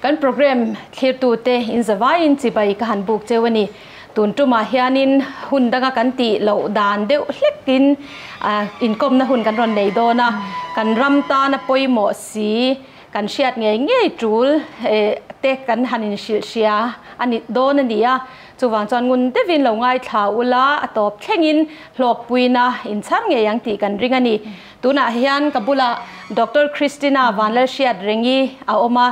Kan program thlirtute in zavaiin chibai ka han buk cheu a ni. Tun tumah hianin hun danga kan tih loh dan deuh hlekin inkawmna hun kan rawn nei dawn a. Kan ram tana pawimawh si, kan hriat ngei ngei tul te kan han inhrilh hria a ni dawn a ni a. Chuvang chuan ngun deuhin lo ngaithla ula, a tawp thlengin hlawkpuina inchhar ngei ang tih kan ring a ni. Tunah hian ka bulah Doctor Christina Vanlalhriatrengi a awm a,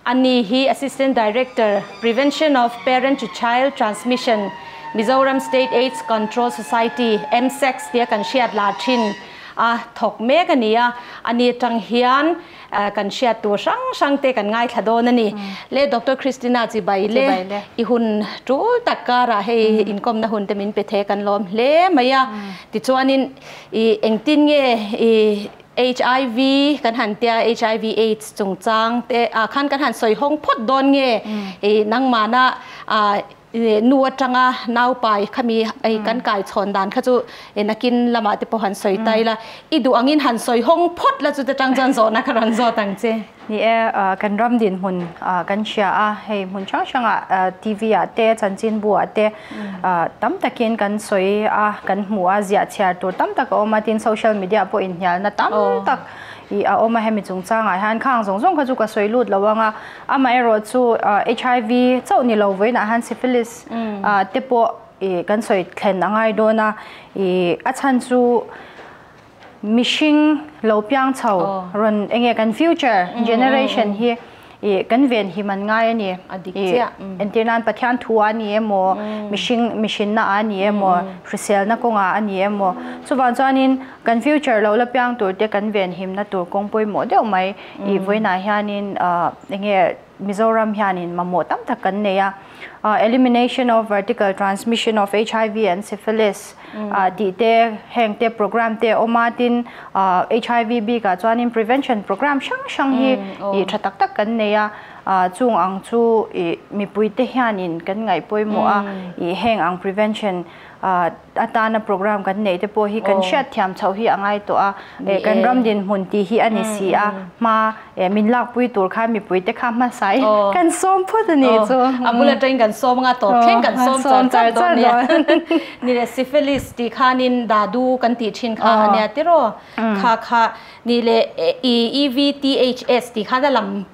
ani hi Assistant Director, Prevention of Parent to Child Transmission, Mizoram State AIDS Control Society, MSACS, tia kan hriat lar thin a thawk mek a ni a, ani atang hian kan hriat tur hrang hrang te kan ngaithla dawn a ni. Le Doctor Christina chibai le i hun tul tak karah hei inkawmna hun te min pe the kan lawm hle mai a, tichuanin I engtin nge i HIV kan han tia HIV AIDS chungchang te ah khan kan han sawi hawng phawt dawn nge i nangmahna ah nu atanga naupai khami kan kai chhawn dan kha chu nakin lamah te pawh han sawi ta ila i duh angin han sawi hawng phawt la chu te tang chuan zawhna kha rawn zawt ang che. Ni e, kan ram dinhmun kan hria a, hei hmun hrang hrangah TV ah te, chanchinbu ah te tam takin kan sawi a, kan hmu a, ziah chhiar tur tam tak a awm a, tin social media pawh inhnialna tam tak ih a awm a, hemi chungchangah hian khang zawng zawng kha chu ka sawi lut lo ang a, amaherawh chu HIV chauh ni lo vawiinah hian syphilis te pawh ih kan sawi thlen a ngai dawn a, ih a chhan chu. Mihring lo piang chho rawn enge kan future generation hi ih kan ven him an ngai a ni. Ih entir nan Pathian thu a ni emaw mihring mihrinna a ni emaw hriselna kawngah a ni emaw chuvang chuanin kan future lo la piang tur te kan ven himna tur kawng pawimawh deuh mai ih vawiinah hianin enge Mizoram hianin mamawh tam tak kan nei a, Elimination of Vertical Transmission of HIV and Syphilis tih te heng te program te a awm a, tin HIV bikah chuanin prevention program hrang hrang hi ih tha tak tak kan nei a, chung ang chu ih mipuite hianin kan ngaih pawimawh a, ih heng ang prevention atana program kan neih te pawh hi kan hriat thiam chhoh hi a ngai tawh a, kan ram dinhmun tih hi a ni si a, hma min lakpui tur khan mipui te kha hmasai kan sawm phawt a ni chu. A bul atangin kan sawm anga tawp thleng kan sawm char char dawn nia. Ni le syphilis tih khanin dadu kan tih thin kha a nia tiraw? Kha kha ni le EVTHS tih khan a lam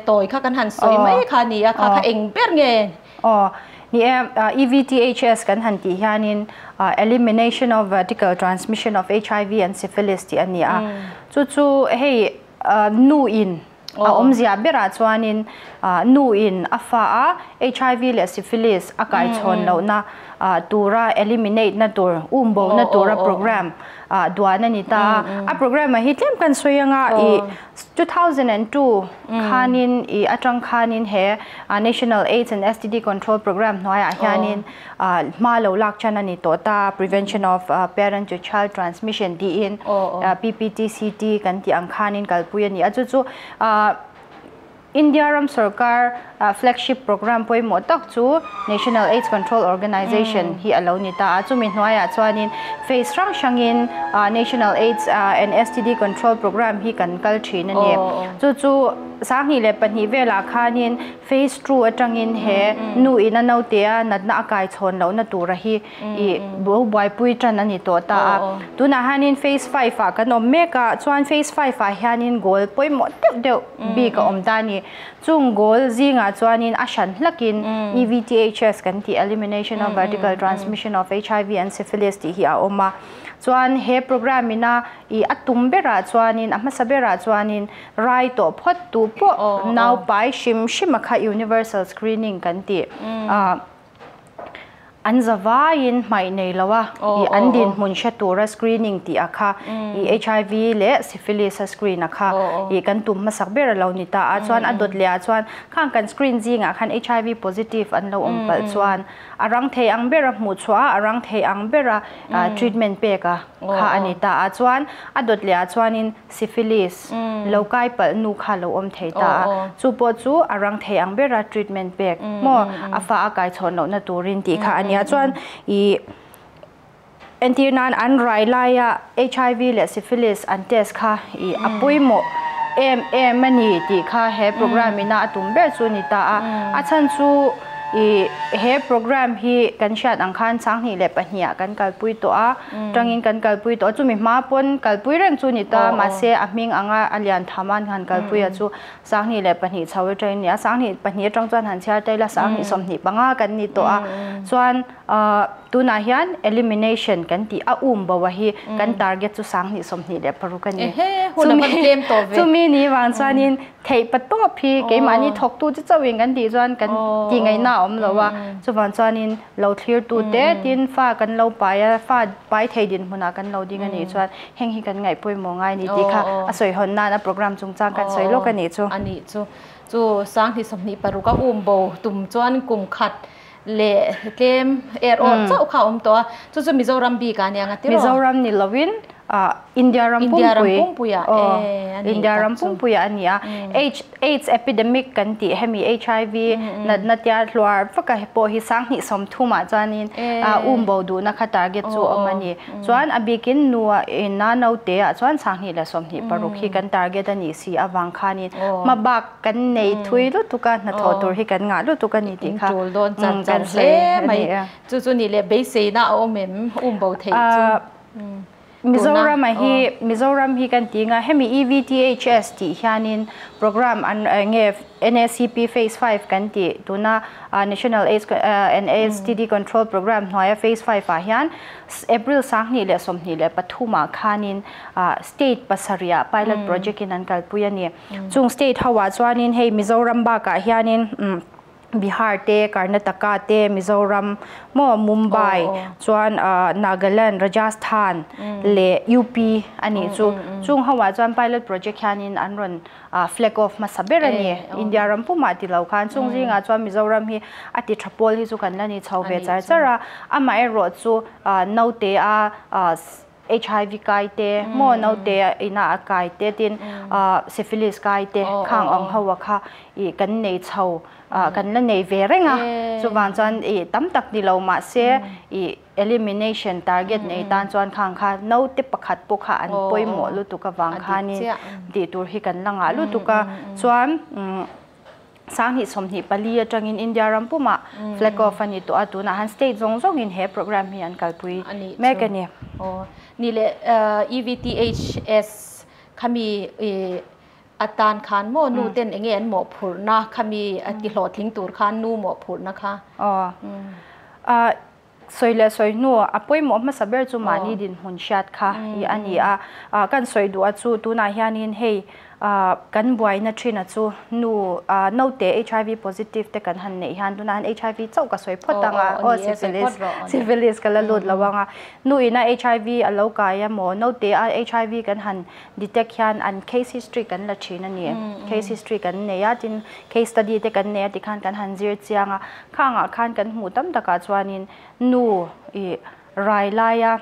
tawi kha kan han sawi mai kha a ni a, kha kha eng ber nge? Aw, ni e, EVTHS kan han tih hianin Elimination of Vertical Transmission of HIV and Syphilis tih a ni a. Chu chu hei nu in a awmzia berah chuanin nu in a fa a HIV leh syphilis a kaichhawn lohna tura eliminate na tur, umbo na tura program duan a ni ta a. A program ah hi tlem kan sawi anga i 2002 khanin i atang khanin he National AIDS and STD Control Program hnuaiah hianin hma lo lak chan a ni tawh ta, Prevention of Parent to Child Transmission tiin PPTCT kan tih ang khanin kalpui a ni a, chu chu India ram sorkar flagship program pawimawh tak chu National AIDS Control Organization hi a lo ni ta a, chumi hnuaiah chuanin phase hrang hrangin National AIDS and STD Control Program hi kan kal thin a ni. Chu chu 2002 velah khanin phase 2 atangin he nu in a naute a natna a kai chhawn lohna tura hi i bo buaipui tan a ni tawh ta a. Tunah hianin phase 5 ah kan awm mek a, chuan phase 5 ah hianin goal pawimawh deuh deuh bik a awm ta a ni. Chung goal zingah chuanin a hran hlakin EVTHS kan tih Elimination of Vertical Transmission of HIV and Syphilis tih hi a awm a. Chuan he program ina i a tum berah chuanin a hmasa berah chuanin rai tawh phawt tu pawh naupai hrim hrim a kha universal screening kan tih An zavaiin hmaih nei lo a, i an dinhmun hre tura screening tih a kha, i HIV leh syphilis a screen a kha, i kan tum hmasak ber a lo ni ta a, chuan a dawt leh ah chuan khang kan screen zingah khan HIV positive an lo awm palh chuan a rang thei ang bera hmuh chhuah a, a rang thei ang bera treatment pek a kha a ni ta a, chuan a dawt leh ah chuanin Syphilis, lo kai palh nu kha lo awm thei ta a, chu pawh chu a rang thei ang bera treatment pek maw a fa a kai chhawn lohna turin tih kha a nia. Chuan ih entir nan an rai laia HIV leh syphilis an test kha ih a pawimawh Em em a ni tih kha he program ina a tum ber chu ni ta a. A chhan chu i he program hi kan hriat ang khan 2002 ah kan kalpui tawh a, tangin kan kalpui tawh a, chumi hma pawn kalpui reng chu ni ta, mahse a hming anga a lian tham a han kalpui a chu 2002 chho atangin ni a, 2002 atang chuan han chhiar ta ila 2025 kan ni tawh a, chuan Tunah hian elimination kan tih a um bo a hi kan target chu 2026 a ni. Chumi ni vang chuanin theih pa tawp hi keimahni thawktu che chauhin kan tih chuan kan tih ngaihna a awm lo a, chuvang chuanin lo thlirtu te tin fa kan lo pai a, fa pai thei dinhmunah kan lo ding a nih chuan heng hi kan ngaih pawimawh ngai a ni tih kha a sawihawn nan a program chungchang kan sawi lawk a nih chu. A nih chu. Chu 2026 a um bo tum chuan kum khat leh tlem er awr chauh kha a awm tawh a, chu chu Mizoram bik ah nia nga tiraw? Mizoram ni lovin India ram pumpui aw India ram pumpui ah a ni a, AIDS epidemic kan tih hemi HIV natna tia hluar vak a pawh hi 2030 ah chuanin um bo duhna kha target chu awm a ni. Chuan a bikin nu ina naute ah chuan 2026 hi kan target a nih si avang khanin hmabak Kan nei thui lutuk a, hnathawh tur hi kan ngah lutuk a ni tih kha tul dawn char char hle mai. Chu chu nih leh beiseina a awm em? Um bo theih chu. Mizoram a hi Mizoram hi kan ti nga hemi EVTHS tih hianin program an nge NACP phase 5 kan tih tuna National AIDS and STD Control Program hnuaia phase 5 ah hian April 2023 ah khanin state pasarih ah pilot project in an kalpui a ni. Chung state ho ah chuanin hei Mizoram bakah hianin Bihar te, Karnataka te, Mizoram maw Mumbai chuan Nagaland, Rajasthan leh UP a nih chu. Chung ho ah chuan pilot project hianin an rawn flag off hmasa ber a ni. India ram pumah ti lo khan chung zingah chuan Mizoram hi a ti tha pawl hi chu kan la ni chho ve char char a. Amaherawh chu naute a HIV kai te, maw naute ina a kai te tin syphilis kai te khang ang ho a kha i kan nei chho kan la nei ve reng a chuvang chuan i tam tak ni lo mahse i elimination target nei tan chuan khang kha naute pakhat pawh kha an pawimawh lutuk avang khanin tih tur hi kan la ngah lutuk a chuan 2024 atangin India ram pumah flag off a ni tawh a, tunah han state zawng zawngin he program hi an kalpui mek a ni. Aw ni leh EVTHS khami atan khan maw nu ten enge an mawhphurhna khami a ti hlawhtling tur khan nu mawhphurhna kha? Aw sawi leh sawi hnu a pawimawh hmasa ber chu mahni dinhmun hriat kha i a ni a, kan sawi duh a chu tunah hianin hei kan buaina thin a chu nu naute HIV positive te kan han neih hian tunah hian HIV chauh ka sawi phawt ang a, aw syphilis syphilis ka la lut lo ang a, nu ina HIV a lo kai a maw naute a HIV kan han detect hian an case history kan la thin a ni, case history kan nei a tin case study te kan nei a tikhan kan han zir chiang a. Khangah khan kan hmuh tam takah chuanin nu i rai laia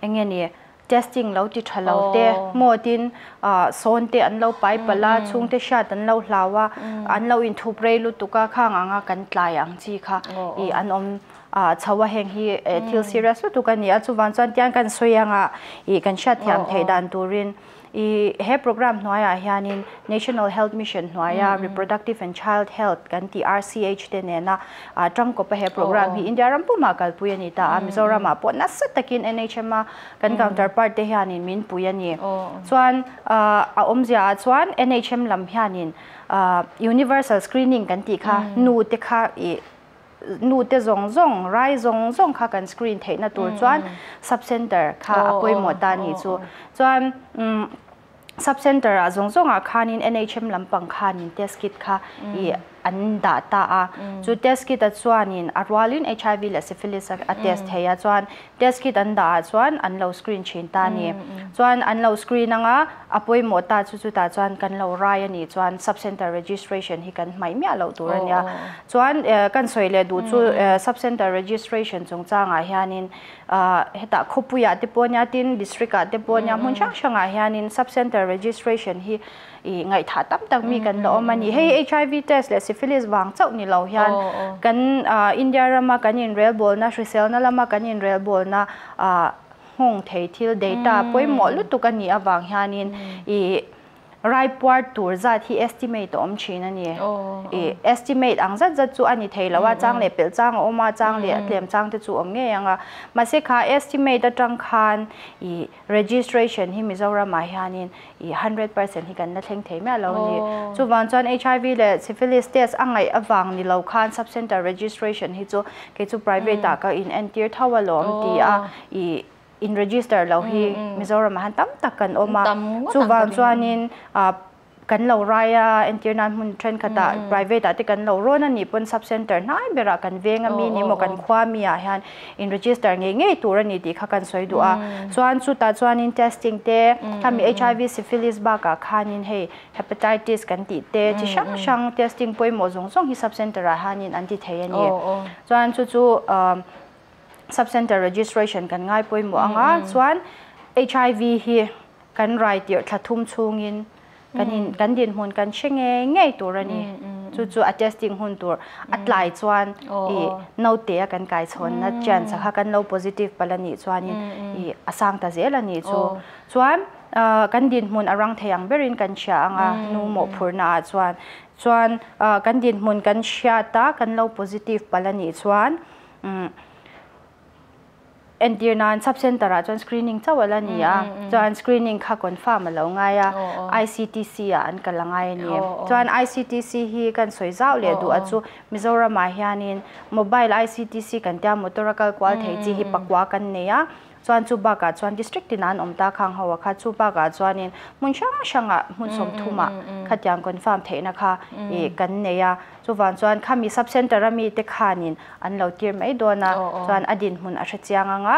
eng nge ni testing lo ti tha lo te maw tin sawn te an lo pai palh a, chhungte hriat an lo hlau a, an lo inthup rei lutuk a, khang anga kan tlai ang chi kha i an awm chho a, heng hi thil serious lutuk a ni a, chuvang chuan tiang kan sawi anga i kan hriatthiam theih dan turin I he program hnuaiah hianin National Health Mission hnuaia Reproductive and Child Health kan tih RCH te nena tangkawpa he program hi India ram pumah kalpui a ni ta a, Mizoramah pawh nasa takin NHM a kan counterpart te hianin min pui a ni. Chuan a awmzia ah chuan NHM lam hianin Universal Screening kan tih kha nu te kha i nu te zawng zawng, rai zawng zawng kha kan screen theihna tur chuan sub center kha a pawimawh ta ni chu. Chuan sub center ah zawng zawng ah khanin NHM lampang khanin test kit kha i an dah ta a. Chu test kit a chuanin a rualin HIV leh syphilis a test thei a, chuan test kit an dah ah chuan an lo screen thin ta ni. Chuan an lo screen anga a pawimawh ta chu chutah chuan kan lo rai a nih chuan sub center registration hi kan hmaih miah loh tur a nia. Chuan kan sawi leh duh chu sub center registration chungchangah hianin hetah khawpuiah te pawh nia tin district ah te pawh nia hmun hrang hrangah hianin sub center registration hi i ngaihthah tam tak mi kan la awm a ni. Hei HIV test leh syphilis vang chauh ni lo hian kan India rama kan inrelbawlna hriselna lama kan inrelbawlna nghawng thei thil data pawimawh lutuk a nih avang hianin i Raipuar tur zat hi estimate a awm thin a ni. I estimate ang zat zat chu a ni thei lo a, chang leh pelh chang a awm a, chang leh a tlem chang te chu awm ngei ang a. Mahse kha estimate atang khan i registration hi Mizoramah hianin i 100% hi kan la thleng thei miah lo a ni. Chuvang chuan HIV leh syphilis test a ngaih avang ni lo khan sub centre registration hi chu kei chu private ah ka in entir tho alawm ti a i in register lo hi Mizoram ah han tam tak kan awm a, chuvang chuanin kan lo rai a, entir nan hmun thenkhat ah private ah te kan lo rawn a nih pawn sub center hnai berah kan veng ami ni maw kan khua mi ah hian in register ngei ngei tur a ni tih kha kan sawi duh a, chuan chutah chuanin testing te khami HIV syphilis bakah khanin hei hepatitis kan tih te chi hrang hrang testing pawimawh zawng zawng hi sub center ah hianin an ti thei a ni, chuan chu chu Sub Centre Registration kan ngai pawimawh ang a, chuan HIV hi kan rai tirh thla thum chhungin kan in kan dinhmun kan hre ngei ngei tur a ni. Chu chu a testing hun tur a tlai chuan i naute a kan kai chhawnna chance kha kan lo positive palh a nih chuanin i a sang ta zel a nih chu. Chuan kan dinhmun a rang thei ang berin kan hria ang a, nu mawhphurhna ah chuan. Chuan kan dinhmun kan hriat a, kan lo positive palh a nih chuan Entir nan sub center ah chuan screening chauh a la ni a, chuan screening kha confirm a lo ngai a, ICTC ah an kal a ngai a ni. Chuan ICTC hi kan sawi zau leh duh a chu Mizoram ah hianin mobile ICTC kan tia motor a kal kual thei chi hi pakua kan nei a, Chuan chu bakah chuan district tinah an awm ta khang ho a kha, chu bakah chuanin hmun hrang hrangah hmun sawmthumah khatiang confirm theihna kha ih kan nei a. Chuvang chuan khami sub centre a mite khanin an lo tir mai dawn a, chuan a dinhmun a hre chiang ang a,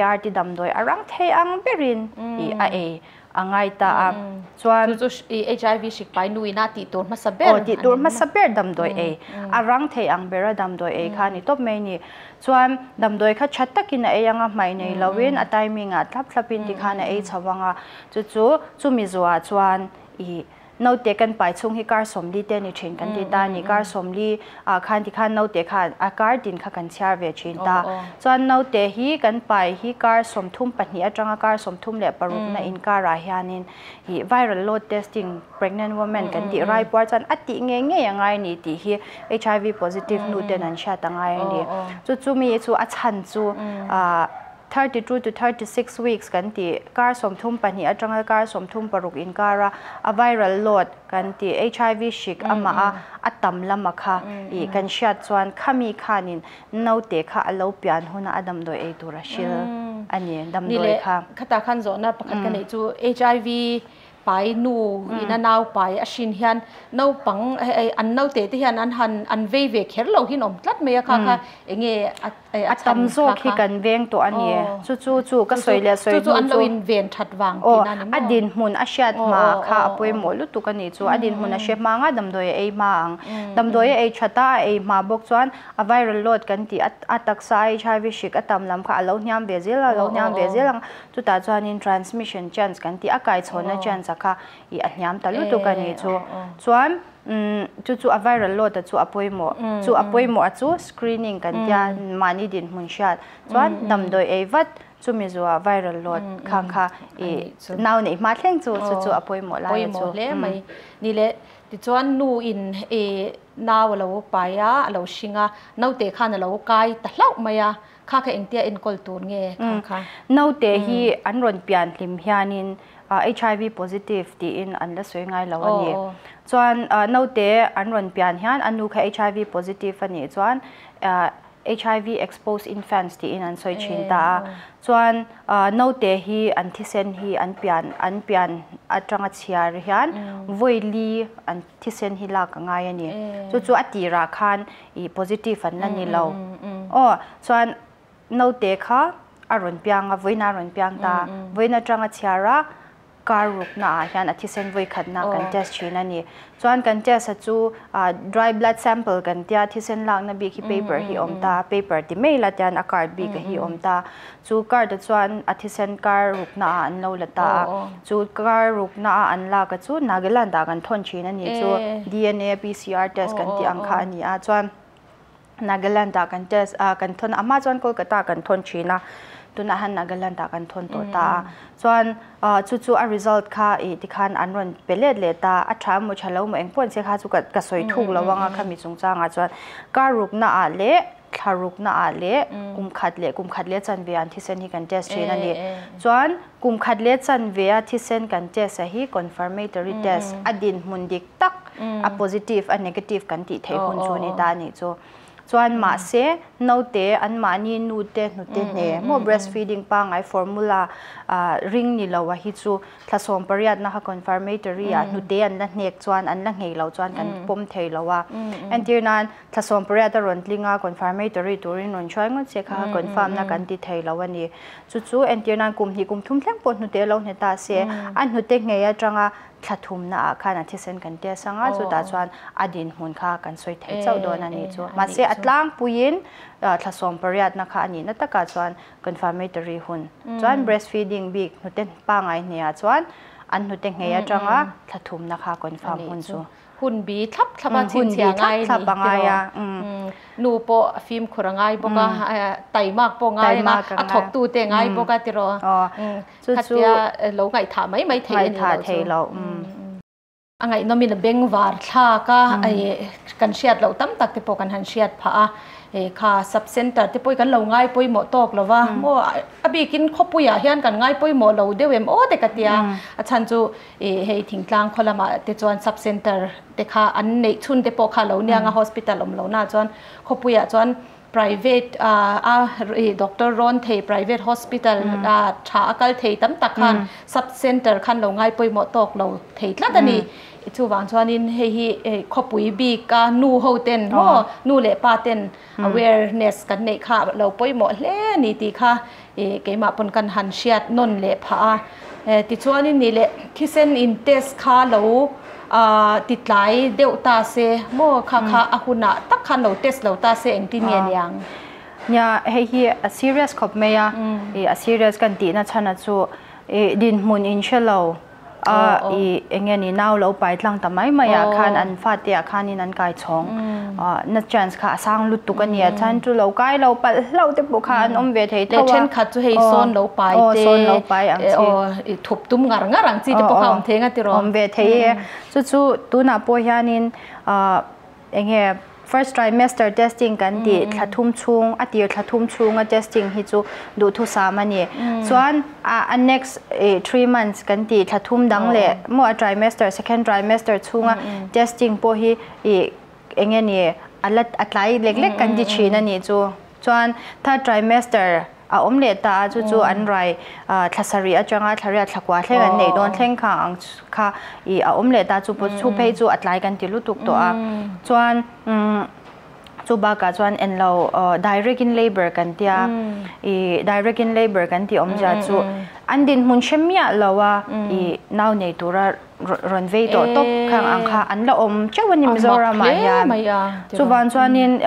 ART damdawi a rang thei ang berin ih a ei a ngai ta a. Chuan Chu chu HIV hrik pai nu ina tih tur hmasa ber. Aw tih tur hmasa ber damdawi ei a rang thei ang bera damdawi ei kha a ni tawp mai ni. Chuan damdawi kha tha takin a ei ang a, hmai nei loin a timing ah thlap thlapin tikhan a ei chho ang a. Chu chu chumi zuah chuan ih naute kan pai chhung hi kar sawmli te a ni thin kan ti ta a ni. Kar sawmli ah khan tikhan naute khan a kar tin kha kan chhiar ve thin ta. Chuan naute hi kan pai hi kar 32 atanga kar 36 na inkar ah hianin ih viral load testing pregnant woman kan tih rai puar chuan a tih ngei ngei a ngai a ni tih hi HIV positive nu ten an hriat a ngai a ni. Chu chumi chu a chhan chu ah 32 to 36 weeks kan tih kar 32 atanga kar 36 inkar a a viral load kan tih HIV hrik amah a a tam lama kha ih kan hriat chuan khami khanin naute kha a lo pian huna a damdawi ei tur a hril a ni damdawi kha. Khatah khan zawhna pakhat ka neih chu HIV pai nu ina nau pai a hrin hian naupang an naute te hian an han an vei ve kher lo hin awm tlat mai a kha kha enge a a tam zawk hi kan veng tawh a ni. Chu chu chu ka sawi leh sawi hnu chu an lo in ven that vang tihna ni maw? A dinhmun a hriat hma kha a pawimawh lutuk a ni chu. A dinhmun a hre hma anga damdawi a ei hma ang. Damdawi a ei that a, a ei hma bawk chuan a viral load kan tih a taksa a HIV hrik a tam lam kha a lo hniam ve zel a, a lo hniam ve zel ang. Chutah chuanin transmission chance kan tih a kaichhawnna chance a kha ih a hniam ta lutuk a ni chu. Chuan chu chu a viral load a chu a pawimawh. Chu a pawimawh a chu screening kan tia mahni dinhmun hriat. Chuan damdawi ei vat chumi zuah viral load khang kha ih nau neih hma thleng chu chu chu a pawimawh lai a chu. Pawimawh hle mai. Ni leh tichuan nu in ih nau a lo pai a, a lo hring a, naute khan a lo kai ta hlauh mai a. Kha kha engtia enkawl tur nge kha kha? Naute hi an rawn pian hlim hianin HIV positive tiin an la sawi ngai lo a ni. Chuan naute an rawn pian hian a nu kha HIV positive a nih chuan HIV exposed infants tiin an sawi thin ta a. Chuan naute hi an thisen hi an pian an pian atanga chhiar hian vawi li an thisen hi lak a ngai a ni. Chu chu a tirah khan i positive an la ni lo. Aw, chuan naute kha a rawn piang a, vawiin a rawn piang ta. Vawiin atanga chhiar a, kar rukna ah hian a thisen vawi khatna kan test thin a ni. Chuan kan test a chu dry blood sample kan tia thisen lakna bik hi paper hi awm ta, paper ti mai la tian a card bik a hi awm ta. Chu card ah chuan a thisen kar rukna ah an lo la ta a, chu kar rukna a an lak a chu Nagaland ah kan thawn thin a ni chu DNA PCR test kan tih ang kha a ni a, chuan Nagaland ah kan test a kan thawn a, a hma chuan Kolkata ah kan thawn thin a. Tunah han Nagaland ah kan thawn tawh ta a. Chuan chu chu a result kha i tikhan an rawn pe let leh ta a tha emaw tha lo emaw engpawh an che kha chu ka ka sawi thuk lo ang a khami chungchangah chuan kar rukna ah leh thla rukna ah leh kum khat leh kum khat leh chanve ah an thisen hi kan test thin a ni. Chuan kum khat leh chanve a thisen kan test a hi confirmatory test a dinhmun dik tak a positive a negative kan tih theih hun chu a ni ta a nih chu. Chuan mahse naute anmahni nute hnute hne maw breastfeeding pangngai formula ring ni lo a hi chu thla sawm pariatna kha confirmatory ah hnute an la hnek chuan an la nghei lo chuan kan pawm thei lo a. Entir nan thla sawm pariat a rawn tling a confirmatory turin rawn hruai ngawt che kha confirm na kan ti thei lo a ni. Chu chu entir nan kum hnih kum thum thleng pawh hnute lo hne ta se a hnute nghei atanga Thla thumna ah khan a thisen kan test ang a, chutah chuan a dinhmun kha kan sawi thei chauh dawn a nih chu. Mahse a tlangpuiin thla sawm pariatna kha a nihna takah chuan confirmatory hun chuan breastfeeding bik hnute pangngai hneah chuan an hnute nghei atanga thla thumna kha confirm hun chu. Hun bi thlap thlap a chhinchhiah ngai a ni tiraw? Nu pawh a fimkhur a ngai bawk a, taimak pawh ngai ang a, a thawktute ngai bawk a tiraw? Khatia lo ngaihthah mai mai thei a ni lo chu. A ngaihnawmin a bengvar thlak a, kan hriat loh tam tak te pawh kan han hriat phah a, kha sub center te pawh hi kan lo ngai pawimawh tawk lo va, maw a bikin khawpuiah hian kan ngai pawimawh lo deuh em aw te ka tia, a chhan chu hei thingtlang khaw lamah te chuan sub center te kha an neih chhun te pawh kha lo nia ang a, hospital awm lo na chuan khawpuiah chuan Private a doctor rawn thei private hospital a tha a kal thei tam tak khan sub center khan lo ngai pawimawh tawk lo thei tlat a ni. Chuvang chuanin hei hi khawpui bik a nu ho ten maw nu leh pa ten awareness kan neih kha lo pawimawh hle a ni tih kha keimah pawn kan han hriat nawn leh phah a. Tichuanin nih leh thisen in test kha lo ti tlai deuh ta se maw kha kha a hunah tak khan lo test lo ta se engtin nge niang? Nia, hei hi a serious khawp mai a, i a serious kan tihna chhan a chu i dinhmun in hre lo a i eng nge ni nau lo pai tlang ta mai mai ah khan an fate ah khanin an kai chhawng na chance kha a sang lutuk a nia chuan chu lo kai lo palh hlauh te pawh kha an awm ve thei tho a. Leh thenkhat chu hei sawn lo pai te sawn lo pai ang chi aw thup tum ngar ngar ang chi te pawh kha awm thei nga tiraw. Awm ve thei e. Chu chu tunah pawh hianin eng nge first trimester testing kan tih thla thum chhung a tir thla thum chhunga testing hi chu duhthusam a ni. Chuan a next 3 months kan tih thla thum dang leh maw a trimester second trimester chhunga testing pawh hi eng nge ni a la a tlai lek lek kan ti thin a nih chu. Chuan third trimester a awm leh ta a, chu chu an rai thla sarih atanga thla riat thla kua thleng an neih dawn thleng kha ang kha ih a awm leh ta chu pawh chu phei chu a tlai kan ti lutuk tawh a. Chuan chu bakah chuan en lo direct in labour kan tia ih direct in labour kan tih awmzia chu an dinhmun hre miah lo a ih nau nei tura rawn vei tawh tawp khang ang kha an la awm teuh a ni Mizoramah hian. Chuvang chuanin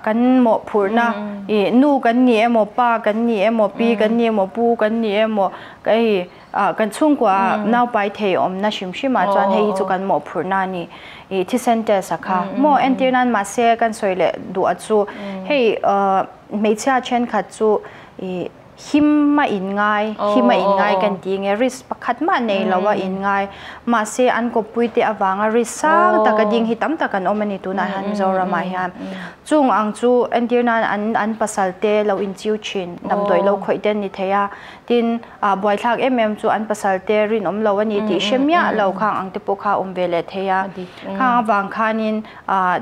kan mawhphurhna ih nu kan ni emaw pa kan ni emaw pi kan ni emaw pu kan ni emaw hei kan chhungkua naupai thei awmna hrim hrimah chuan hei hi chu kan mawhphurhna a ni ih thisen test a kha maw entir nan mahse kan sawi leh duh a chu hei hmeichhia thenkhat chu ih Him a in ngai, him a in ngai kan ti nge risk pakhat mah nei lo a in ngai. Mahse an kawppui te avanga risk sang taka ding hi tam tak an awm a ni tunah hian Mizoramah hian. Chung ang chu entir nan an an pasal te lo in chiu thin, damdawi lo khawih te an ni thei a. Tin, buaithlak em em chu an pasal te rinawm lo a ni tih hre miah lo khang ang te pawh kha a awm ve leh thei a. Khang avang khanin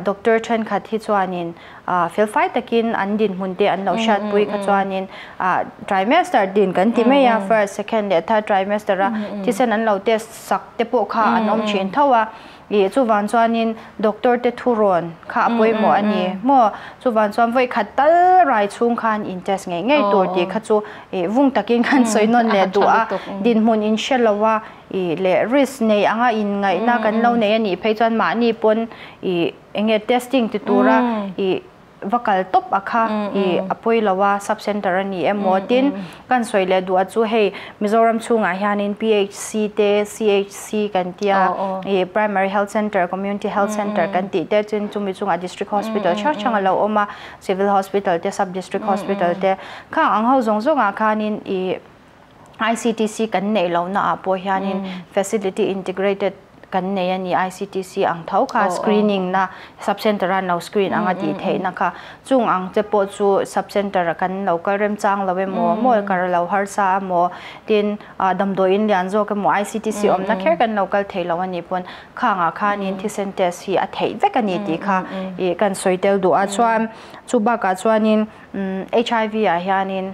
doctor thenkhat hi chuanin Felfai takin an dinhmun te an lo hriatpui kha chuanin trimester din kan ti mai a, first, second leh third trimester a thisen an lo test sak te pawh kha an awm thin tho a. Ih chuvang chuanin doctor te thurawn kha a pawimawh a ni maw? Chuvang chuan vawi khat tal rai chhung khan in test ngei ngei tur tih kha chu ih vung takin khan sawi nawn leh duh a, dinhmun in hre lo a ih leh risk nei anga inngaihna kan lo nei a nih phei chuan mahni pawn ih Enge testing ti tura i Vakal top akha i apoi lawa sub center ani emaw tin kan soi le du chu hei Mizoram chunga hianin PHC te CHC kan tia i primary health center, community health center kan ti te chin chumi chunga district hospital chang chang lo oma, civil hospital te, sub district hospital te kha ang ho zong zonga khanin i ICTC kan nei lo na apo hianin facility integrated kan nei ani ICTC ang thau kha screening na sub center an lo screen anga ti thei na kha chung ang che po chu sub center kan local rem chang lo mo mo kar lo har sa mo tin damdo in lian zo ka mo ICTC om na kher kan local thei lo ani pon kha nga khanin thisen test hi a thei vek ani ti kha i kan soitel du a chuan chu ba ka chuanin HIV a hianin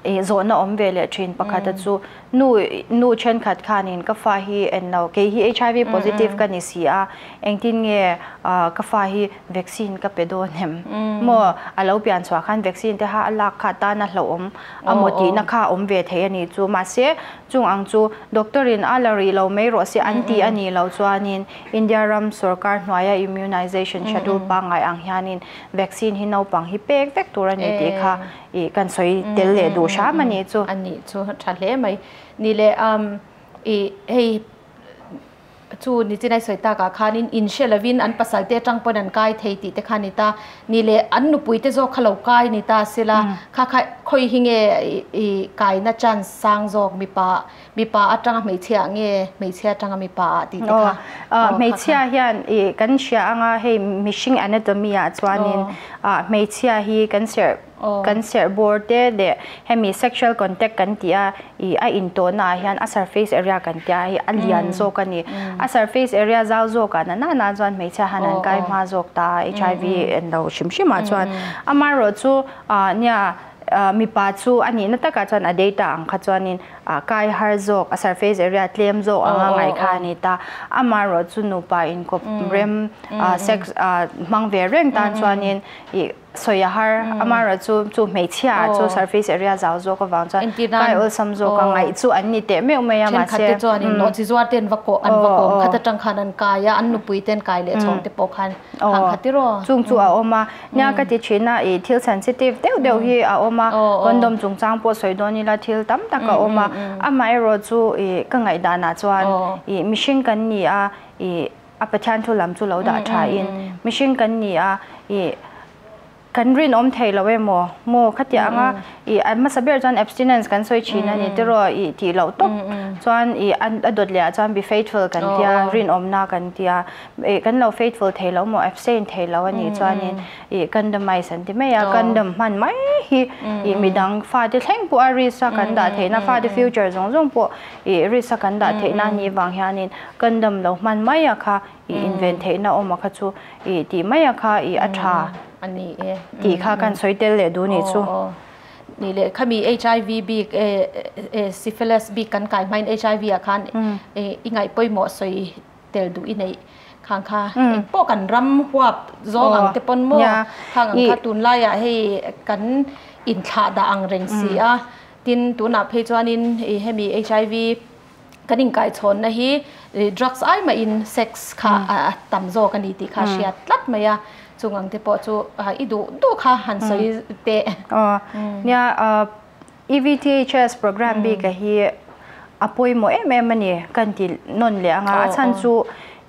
e zo na om vele thin pakhata chu nu nu chen khat khanin ka fa hi en lo ke hi HIV positive ka ni si a engtin nge ka fa hi vaccine ka pe do nem mo alo pian chwa khan vaccine te ha alak kha ta na hlo om amoti na kha om ve thei ani chu ma se chung ang chu doctor in alari lo mei ro se anti ani lo chuanin India ram sarkar hnuaia immunization schedule pa ngai ang hianin vaccine hi no pang hi pek vek tur ani ti kha i kan soi tel le du sha mani chu ani chu tha hle mai ni le i hei chu ni chinai soita ka khanin in shelavin an pasal te tang pon an kai thei ti te khani ta ni le an nu pui te zo khalo kai ni ta sila kha kha khoi hinge i kai na chan sang jok mi pa atanga mei chhia nge mei chhia tanga mi pa ti te kha mei chhia hian i kan sia anga hei missing anatomy a chuanin a mei chhia hi kan ser kan ser board te le hemi sexual contact kan tia i a in to na hian a surface area kan tia hi a lian zo kan ni a surface area zau zo ka na na na chuan hmeichhia hanan kai hma zawk ta HIV en lo hrim hrim ah chuan amar ro chu nia mi pa chu ani na taka chuan a data ang kha chuanin kai har zawk a surface area tlem zawk anga ngai kha ni ta amar ro chu nu pa in kop rem sex mang ve reng tan chuanin i soya har amara chu chu hmeichhia chu surface area zau zo ka wang chuan kai ol sam zo ka ngai chu an ni te meu mai ama se khat chuan in no chi zuar ten va ko an va ko khata tang khan an kaya an nu pui ten kai le chong te po khan hang khatiro chung chu a oma nya ka ti thina e thil sensitive deuh deuh hi a oma condom chung chang po soi doni la thil tam tak a oma amai ro chu e ka ngai dana chuan e machine kan ni a e a pathian thu lam chu lo da tha in machine kan ni a e kan rin om thei lo emo mo khatia anga i ma saber chuan abstinence kan soi china ni tero i ti lo top chuan i adot le chuan be faithful kan tia rin om na kan tia e kan lo faithful thei lo mo abstain thei lo ani chuan in i condomize an ti me ya condom man mai hi i midang fa te thleng pu a ri sa kan da thei na fa te future zong zong po i ri sa kan da thei na ni wang hianin condom lo man mai a kha i invent thei na oma kha chu i ti mai a kha i a tha ani e ti kha kan soitel le du ni chu ni le khami HIV B syphilis B kan kai main HIV a khan e ingai poimo soi tel du inei khang kha po kan ram huap zong ang te pon mo khang ang kha tun lai a hei kan in thla da ang reng si a tin tuna phei chuanin e hemi HIV kaning kai chon na hi drugs ai ma in sex kha tam zo kan ti kha siat tlat maya chung te po chu i du du kha han soi te nia EVTHS program bi ka hi apoi mo em em ani kan ti non le anga a chan chu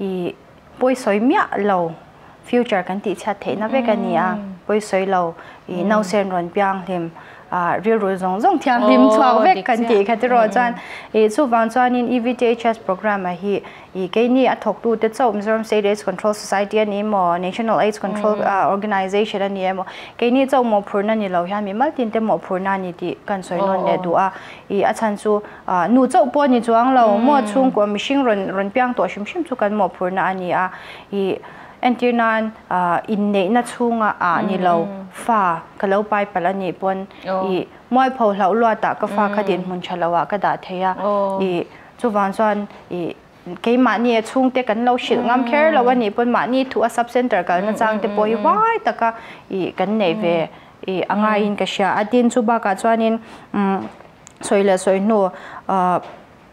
i poi soi mia lo future kan ti chat theina ve kan ni a poi soi lo i nau sen ron piang hlim real ro zong zong thiang hlim chuak vek kan ti kha ti ro chuan e chu wang chuan in EVTHS program a hi i ke ni a thok tu te chau Mizoram State AIDS Control Society ani mo National AIDS Control Organization ani mo ke ni chau mo phurna ni lo hian mi maltin te mo phurna ni ti kan soi non le du a i a chan chu nu chau po ni chuang lo mo chung ko mishing ron ron piang to shim shim chu kan mo phurna ani a i entirnan in nei na chunga a ni lo fa ka lo pai palani pon i moi pho hlau lwa ta ka fa khadin mun chalawa ka da theya i chuwan chuan i keima ni chung te kan lo shil ngam kher lo ani pon ma ni thu a sub center kal na chang te poi wai taka i kan nei ve i anga in ka sha atin chu ba ka chuanin soila soi nu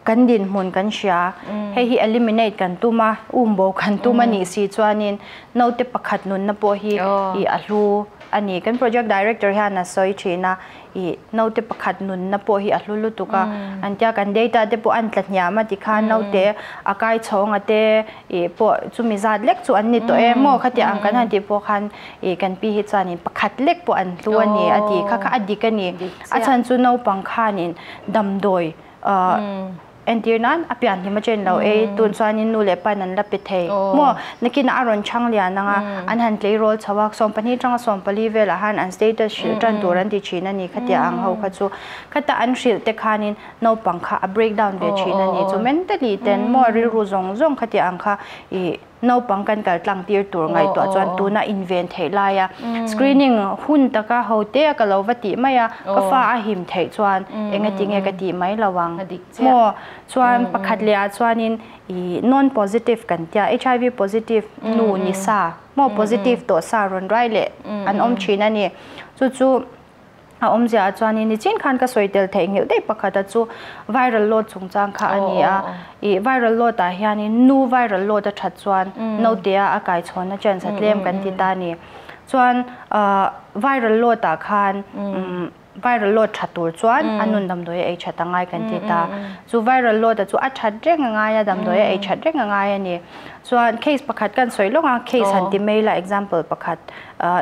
Kan dinhmun kan hria. Hei hi eliminate kan tum a, umbo kan tum a nih si chuanin naute pakhat nunna pawh hi i a hlu a ni. Kan project director hian a sawi thin a, i naute pakhat nunna pawh hi a hlu lutuk a. An tia kan data te pawh an tla hniam a tikhan naute a kai chhawng a te i pawh chumi zat lek chu an ni tawh em maw khatiang ang kan han tih pawh khan i kan pi hi chuanin pakhat lek pawh an hlu a ni a ti kha kha a dik a ni. A chhan chu naupang khanin damdawi Entir nan a pian hlim a chen lo e, tun chuanin nu leh pain an la pe thei maw? Nakinah a rawn chhang lian ang a, an han tleirawl chho a, 12 tanga 14 velah khan an status hrilh tan tur an ti thin a ni khatia ang ho kha chu. Khata an hrilh te khanin naupang kha a break down ve thin a ni chu mentally ten maw rilru zawng zawng khatia ang kha ih Naupang kan kal tlang tir tur ngaihtuah chuan tuna inven theih laia screening hun taka ho te a ka lo va tih mai a, ka fa a him theih chuan engati nge ka tih mai lo ang maw? Chuan pakhat leh ah chuanin ih non positive kan tia HIV positive nu ni sa maw positive tawh sa rawn rai leh an awm thin a ni. Chu chu A awmzia ah chuanin nichin khan ka sawi tel theih nghilh daih pakhat a chu viral load chungchang kha a ni a. Ih viral load ah hianin nu viral load a that chuan naute a a kai chhawnna chance a tlem kan ti ta a ni. Chuan ah viral load ah khan viral load tha tur chuan a nun damdawi a ei that a ngai kan ti ta. Chu viral load a chu a that reng a ngai a damdawi a ei that reng a ngai a ni. Chuan case pakhat kan sawi lawng a case han ti mai la example pakhat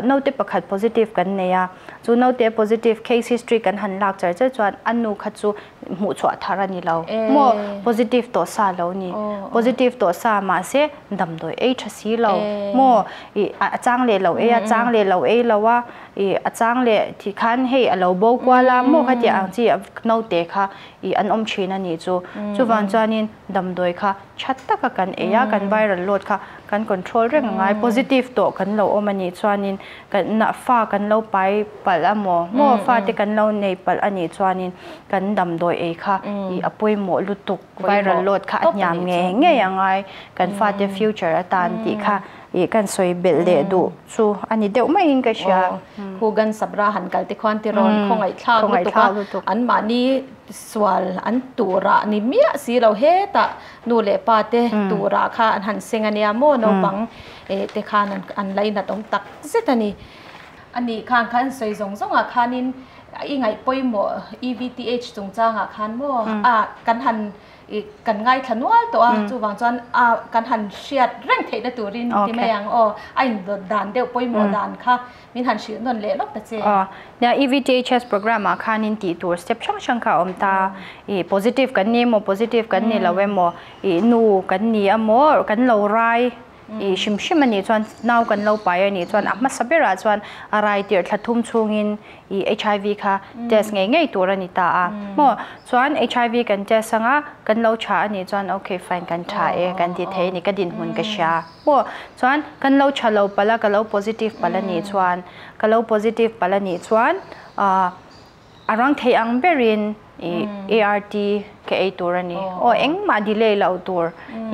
naute pakhat positive kan nei a. Chu naute positive case history kan han lak char char chuan a nu kha chu hmuh chhuah thar a ni lo maw? Positive tawh sa lo ni. Positive tawh sa mahse damdawi ei tha si lo maw? Ih a chang leh lo ei a, chang leh lo ei lo a, ih a chang leh tih khan hei a lo bo kual a maw kha tih ang chi naute kha ih an awm thin a nih chu. Chuvang chuanin damdawi kha tha taka kan ei a, kan viral load kha kan control reng a ngai. Positive tawh kan lo awm a nih chuanin kan na fa kan lo pai palh a maw maw fate kan lo nei palh a nih chuanin kan damdawi ei kha ih a pawimawh lutuk viral load kha a hniam ngei ngei a ngai kan fate future atan tih kha ih kan sawi belh leh duh chu a ni deuh maiin ka hria. Hugan Sabra han kal te khuan tirawn khawngaih thlak lutuk a anmahni sual an turah ni miah si lo hetah nu leh pa te turah kha an han seng a nia maw naupang te khan an lainat awm tak zet a ni. A nih khan khan sawi zawng zawngah khanin i ngaih pawimawh EVTH chungchangah khan maw a kan han kan ngaithla nual tawh a chuvang chuan a kan han hriat reng theihna turin ti mai ang aw a indawt dan deuh pawimawh dan kha Min han hrilh nawn leh lawk ta che. Aw, nia EVTHS program ah khanin tih tur step hrang hrang kha a awm ta. Ih positive kan ni emaw positive kan ni lo emaw ih nu kan ni emaw kan lo rai ih hrim hrim a nih chuan nau kan lo pai a nih chuan a hmasa berah chuan a rai tirh thla thum chhungin ih HIV kha test ngei ngei tur a ni ta a. Maw chuan HIV kan test anga kan lo tha a nih chuan okay fine kan tha e kan ti thei a ni ka dinhmun ka hria. Maw? Chuan kan lo tha lo palh a, ka lo positive palh a nih chuan, ka lo positive palh a nih chuan ah a rang theih ang berin ih ART ka ei tur a ni. Aw engmah delay loh tur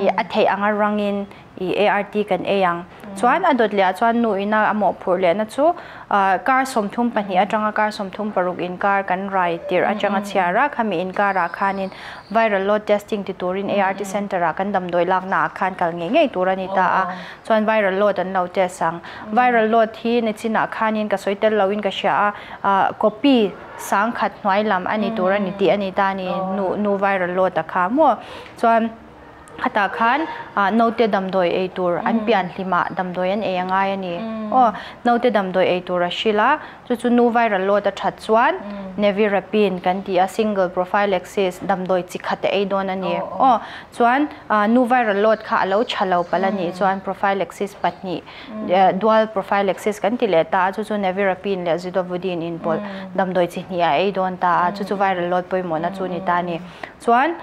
ih a theih anga rangin ih ART kan ei ang. Chuan a dawt leh ah chuan nu ina a mawhphurh lehna chu ah kar 32 atanga kar 36 inkar kan rai tirh atanga chhiar a, khami inkarah khanin Viral load testing ti turin ART Centre ah kan damdawi lakna ah khan kal ngei ngei tur a ni ta a, chuan viral load an lo test ang. Viral load hi nichinah khanin ka sawi tel loin ka hria a, ah copy 10,000 hnuai lam a ni tur a ni tih a ni ta a ni, nu nu viral load a kha maw. Chuan khatah khan ah naute damdawi ei tur an pian hlimah damdawi an ei a ngai a ni. Aw naute damdawi ei tur a hrilh a, Chu chu nu viral load a that chuan Nevirapine kan ti a, single prophylaxis damdawi chi khat a ei dawn a ni. Aw, chuan nu viral load kha a lo tha lo palh a nih chuan prophylaxis pahnih, dual prophylaxis kan ti leh ta a, chu chu Nevirapine leh Zidovudine inpawlh damdawi chi hnih a ei dawn ta a, chu chu viral load pawimawhna chu ni ta a ni. Chuan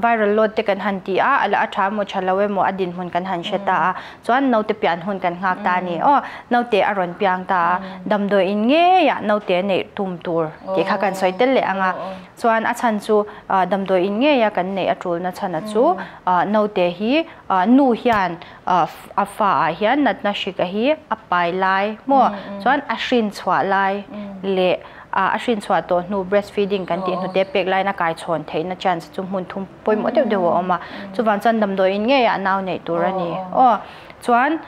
viral load te kan han ti a, a la a tha emaw tha lo emaw a dinhmun kan han hre ta a, Chuan naute pian hun kan nghak ta a ni. Aw, naute a rawn piang ta a, damdawi in ngeiah naute neih tum tur tih kha kan sawi tel leh ang a. Chuan a chhan chu damdawi in ngeia kan neih a tulna chhan a chu naute hi nu hian a fa ah hian natna hrika hi a pai lai maw? Chuan a hrin chhuah lai leh. A hrin chhuah tawh hnu breastfeeding kan tih hnute pek laiin a kai chhawn theihna chance chu hmun thum pawimawh deuh deuh a awm a. Chuvang chuan damdawiin ngeiah nau neih tur a ni. Aw chuan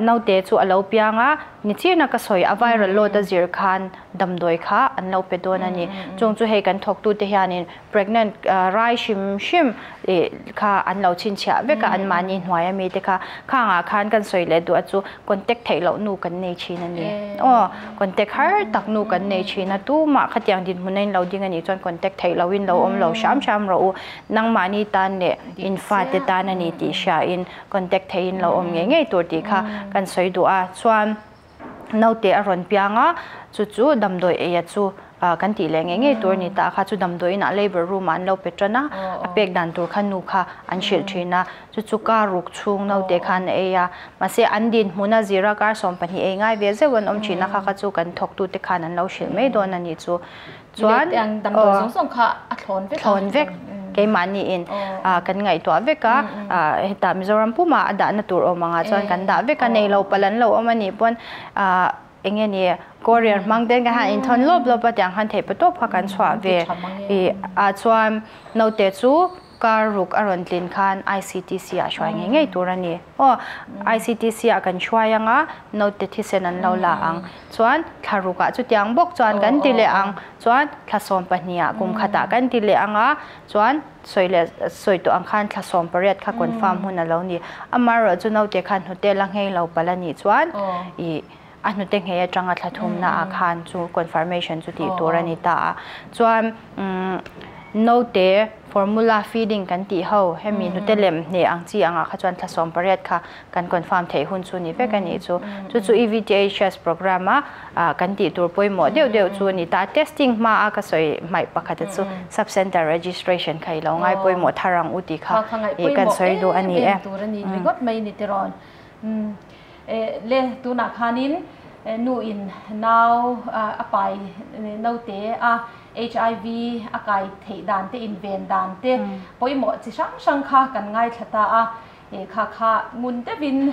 naute chu a lo piang a, ni chirna ka sawi a viral load a zir khan damdawi kha an lo pe dawn a ni. Chung chu hei kan thawktute hianin pregnant rai hrim hrim kha an lo chhinchhiah vek a, anmahni hnuai ami te kha khangah khan kan sawi leh duh a chu contact theih loh nu kan nei thin a ni. Aw, contact har tak nu kan nei thin a, tumah khatiang dinhmun a in lo ding a nih chuan contact theih loh in lo awm lo hram hram rawh u, nangmahni tan leh in fate tan a ni tih hria in contact theih in lo awm ngei ngei tur tih kha kan sawi duh a, chuan Naute a rawn piang a, chu chu damdawi eia chu kan tih leh ngei ngei tur a ni ta kha chu damdawi inah labour room ah an lo pe tan a, a pek dan tur kha nu kha an hrilh thin a, chu chu kar ruk chhung naute khan a ei a, mahse an dinhmun a zira kar 12 ei ngai ve zeuh an awm thin a kha kha chu kan thawktute khan an lo hrilh mai dawn a ni chu. Chuan damdawi zawng zawng kha a thlawn vek a. Thlawn vek keimahniin kan ngaihtuah vek a, hetah Mizoram pumah a dahna tur awm angah chuan kan dah vek a, nei lo palh an lo awm a nih pawn eng nge ni courier hmang ten kan han inthawn lawp lawp a tiang khan theih patawp kha kan chhuah ve ah chuan naute chu Kar ruk a rawn tlin khan ICTC ah hruai ngei ngei tur a ni. Aw, ICTC ah kan hruai ang a, note thisen an lo la ang. Chuan thla ruk ah chutiang bawk chuan kan ti leh ang. Chuan thla 12 ah kum khat ah kan ti leh ang a, chuan sawi leh sawi tawh ang khan thla 18 kha confirm hun a lo ni. Amaherawh chu note khan hnute la nghei lo palh a nih chuan ih a hnute nghei atanga thla thumna ah khan chu confirmation chu tih tur a ni ta a. Chuan note formula feeding kan tih ho hemi hnute lem hneh ang chi angah kha chuan thla 18 kha kan confirm theih hun chu ni vek a nih chu. Chu chu EVTHS program a kan tih tur pawimawh deuh deuh chu a ni ta. Testing hma a ka sawi hmaih pakhat a chu sub center registration kha i lo ngai pawimawh thar ang u tih kha kan sawi duh a ni e. Ringawt mai ni tirawn. Le tunah khanin nu in nau a pai naute a HIV a kai theih dan te inven dan te pawimawh chi hrang hrang kha kan ngaithla ta a, kha kha ngun deuhin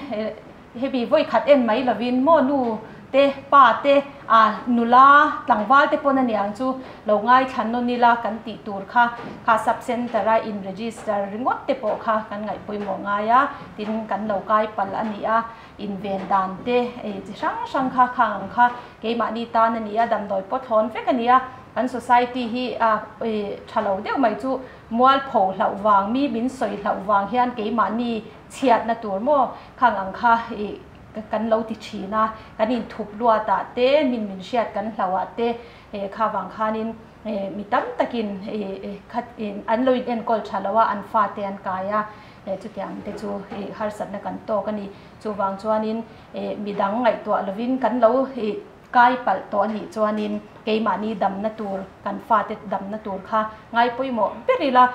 hemi vawi khat en mai lovin maw nu te pa te a nula tlangval te pawn aniang chu lo ngaithla nawn ila kan tih tur kha kha sub center a in register ringawt te pawh kha kan ngaih pawimawh ngai a, tin kan lo kai palh a ni a, inven dan te chi hrang hrang kha khang ang kha keimahni tan a ni a, damdawi pawh thlawn vek a ni a, kan society hi a tha lo deuh mai chu mualpho hlauh vang mi min sawi hlauh vang hian keimahni chhiatna tur maw khang ang kha ih kan lo ti thin a, kan inthup luat ah te, min min hriat kan hlauh ah te kha vang khanin mi tam takin khat an lo in enkawl tha lo a, an fate an kai a, chutiang te chu harsatna kan tawk a ni. Chuvang chuanin midang ngaihtuah lovin kan lo kai palh tawh a nih chuanin keimahni damna tur, kan fate damna tur kha ngai pawimawh ber ila,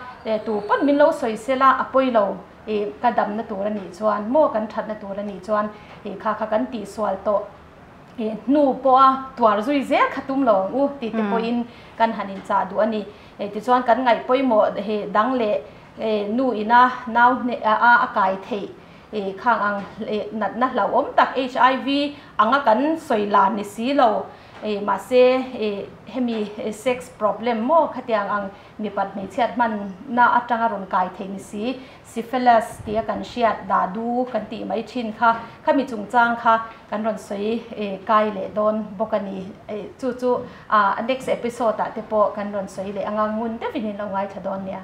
tu pawn min lo sawi sela a pawi lo. Ih ka damna tur a nih chuan maw kan thatna tur a nih chuan ih kha kha kan tihsual tawh ih hnu pawha tuar zui zel kha tum lo ang u tih te pawhin kan han inchah duh a ni. Ih tichuan kan ngaih pawimawh hi dang leh ih nu ina nau hne a a kai theih ih khang ang ih natna hlauhawm tak HIV anga kan sawi lan ni si lo ih mahse ih hemi sex problem maw khatiang ang Mipat hmeichhiat hmanna atanga rawn kai thei ni si, syphilis tia kan hriat dadu kan tih mai thin kha, khami chungchang kha kan rawn sawi kai leh dawn bawk a ni. Chu chu next episode ah te pawh kan rawn sawi leh anga ngun deuhin in lo ngaithla dawn nia.